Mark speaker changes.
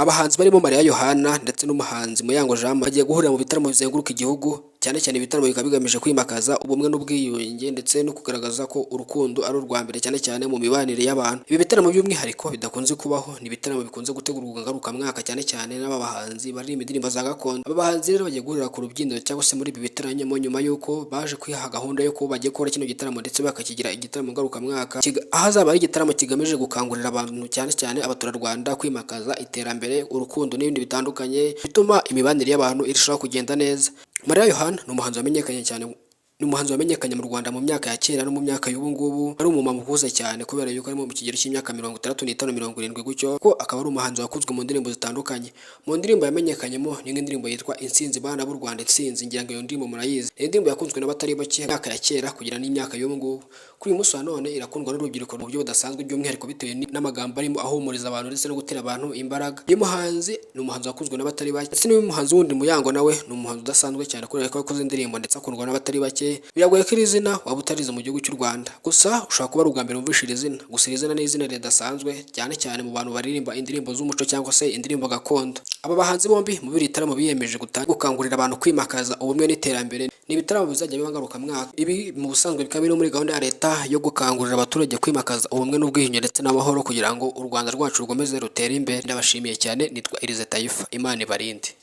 Speaker 1: Abahanzi barimo Mariya Yohana ndetse n'umuhanzi Muyango Jean bagiye guhurira mu bitaramo bizenguruka igihugu, cyane cyane ibitaramo bikaba bigamije kwimakaza ubumwe n'ubwiyunge ndetse no kugaragaza ko urukundo ari urwa mbere, cyane cyane mu mibanire y'abantu. Ibi bitaramo by'umwihariko bidakunze kubaho, ni ibitaramo bikunze gutegurwa ngarukamwaka, cyane cyane n'aba bahanzi baririmba indirimbo za gakondo. Aba bahanzi rero bagiye guhurira ku rubyiniro cyangwa se muri ibi bitaramo nyuma y'uko baje kwiha gahunda yo kuba bagiye gukora kino gitaramo ndetse bakakigira igitaramo ngarukamwaka, aho azaba ari igitaramo kigamije gukangurira abantu, cyane cyane abaturarwanda, kwimakaza iterambere, urukundo n'ibindi bitandukanye bituma imibanire y'abantu irushaho kugenda neza. Mariya Yohana ni umuhanzi wamenyekanye cyane, ni umuhanzi wamenyekanye mu Rwanda mu myaka ya kera no mu myaka y'ubu ngubu. Ari umumama ukuze cyane kubera yuko ari mu kigero cy'imyaka 65, 70 gutyo, ko akaba ari umuhanzi wakunzwe mu ndirimbo zitandukanye. Mu ndirimbo yamenyekanyemo ni nk'indirimbo yitwa "Intsinzi bana b'u Rwanda intsinzi", ngira ngo iyo ndirimbo murayizi. Ni indirimbo yakunzwe n'abatari bake mu myaka ya kera kugera n'imyaka y'ubu ngubu. Kuri uyu munsi wa none irakundwa n'urubyiruko mu buryo budasanzwe, by'umwihariko bitewe n'amagambo arimo ahumuriza abantu ndetse no gutera abantu imbaraga. Uyu muhanzi ni umuhanzi wakunzwe n'abatari bake, ndetse n'uyu muhanzi wundi Muyango nawe ni umuhanzi udasanzwe cyane kubera ko yakoze indirimbo ndetse akundwa n'abatari bake. Biragoye ko iri zina waba utarizi mu gihugu cy'u Rwanda, gusa ushobora kuba ari ubwa mbere wumvishe iri zina. Gusa iri zina ni izina ridasanzwe, cyane cyane mu bantu baririmba indirimbo z'umuco cyangwa se indirimbo gakondo. Aba bahanzi bombi muri iri bitaramo biyemeje gukangurira abantu kwimakaza ubumwe n'iterambere. Ni ibitaramo bizajya biba ngarukamwaka. Ibi mu busanzwe bikaba biri muri gahunda ya leta yo gukangurira abaturage kwimakaza ubumwe n'ubwiyunge ndetse n'amahoro kugira ngo u Rwanda rwacu rukomeze rutere imbere. Ndabashimiye cyane, nitwa Irize Tayifa, Imana ibarinde.